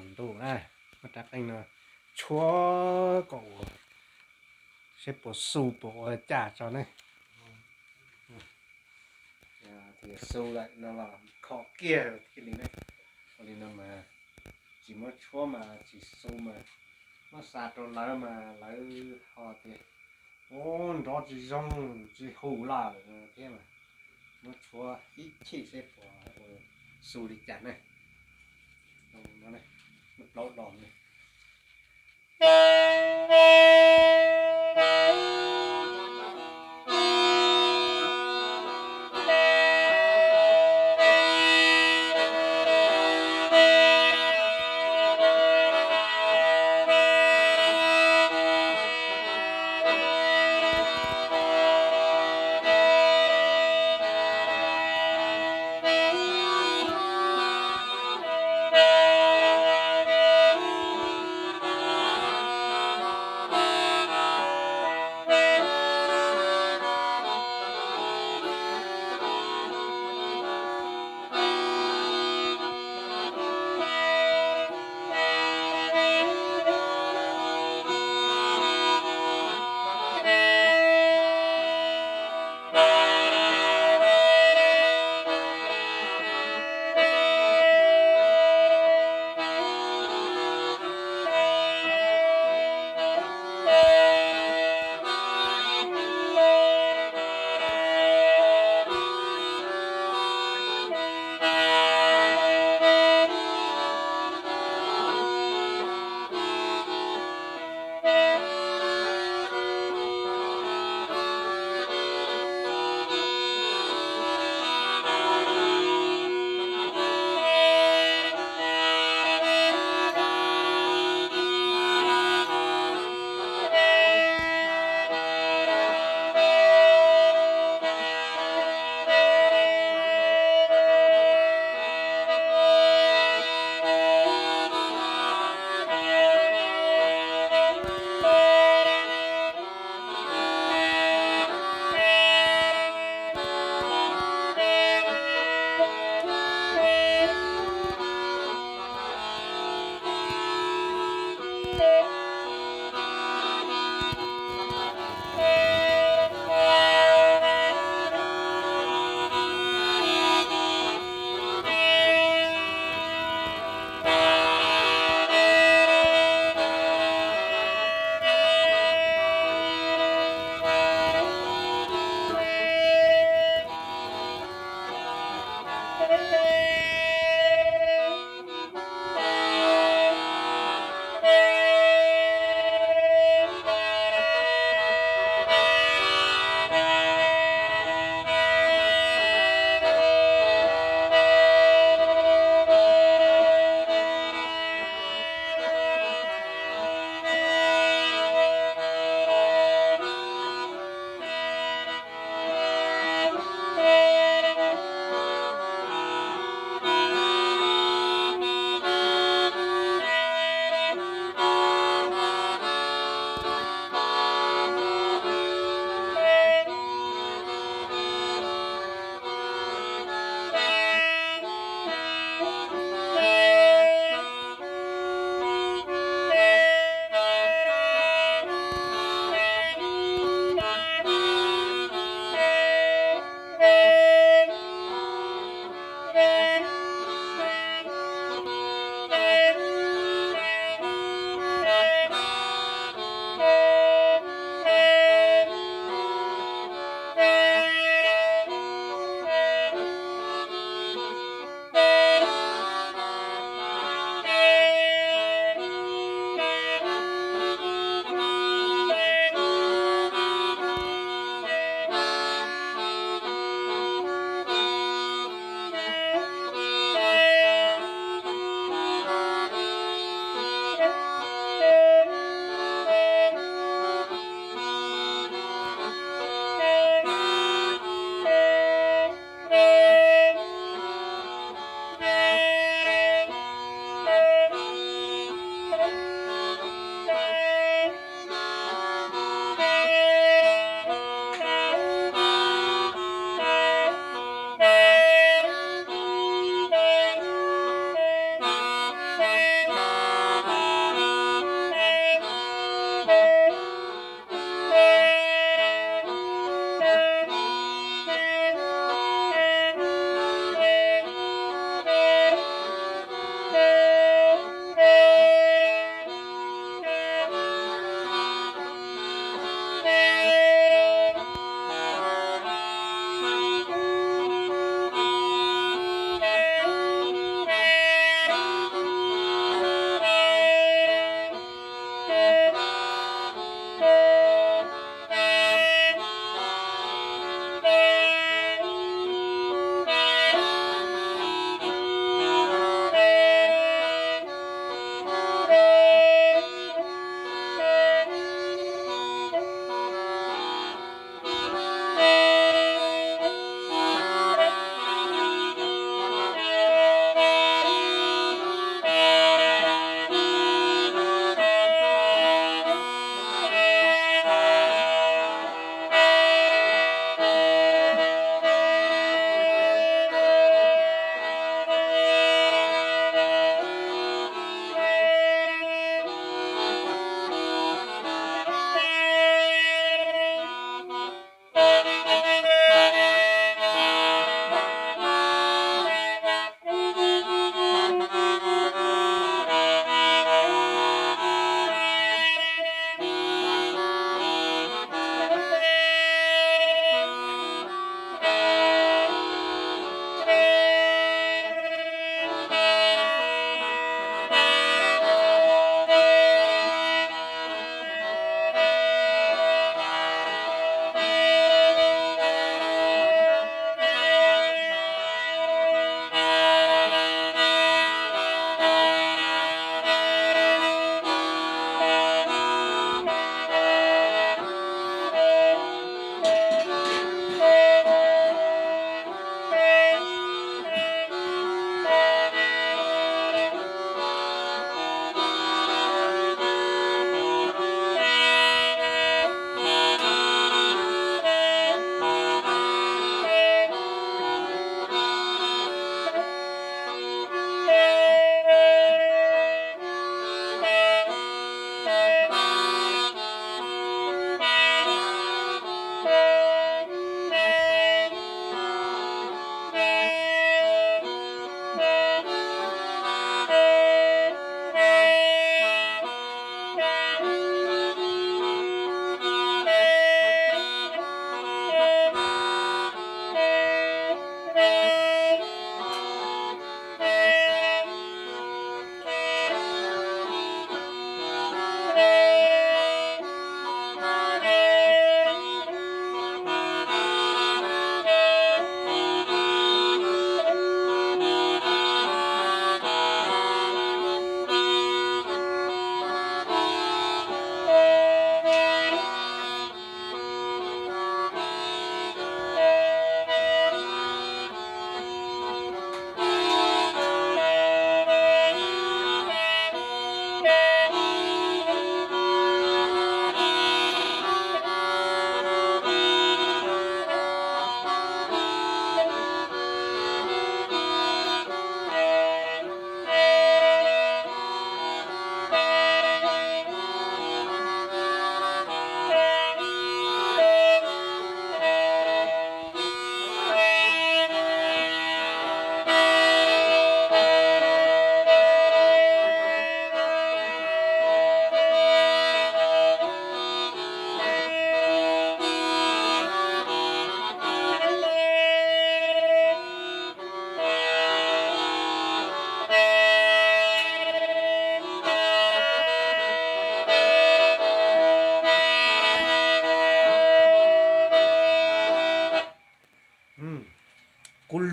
Ntuj na, muab rab qeej no tshuab kom ua, seb puas xu puas ua cas tso ne. Xu lawm no los kho kiag thiaj li ne. Ua li no mas tsis muab tshuab mas tsis xu mas muab xa rau lawv mas lawv ho tias, ub, nrov tsis zoo, tsis hum lawm thiab mas muab tshuab ib chim seb puas ua xu li cas ne. Muab plaub do ne.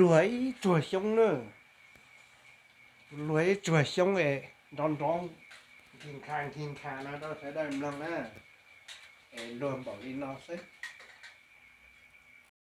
Luag ib tsuag xyoob na, luag ib tsuag xyoob es nrov nrov nkig nkha nkig nkha no rau sawv daws mloog na, es luag npaum li no xwb.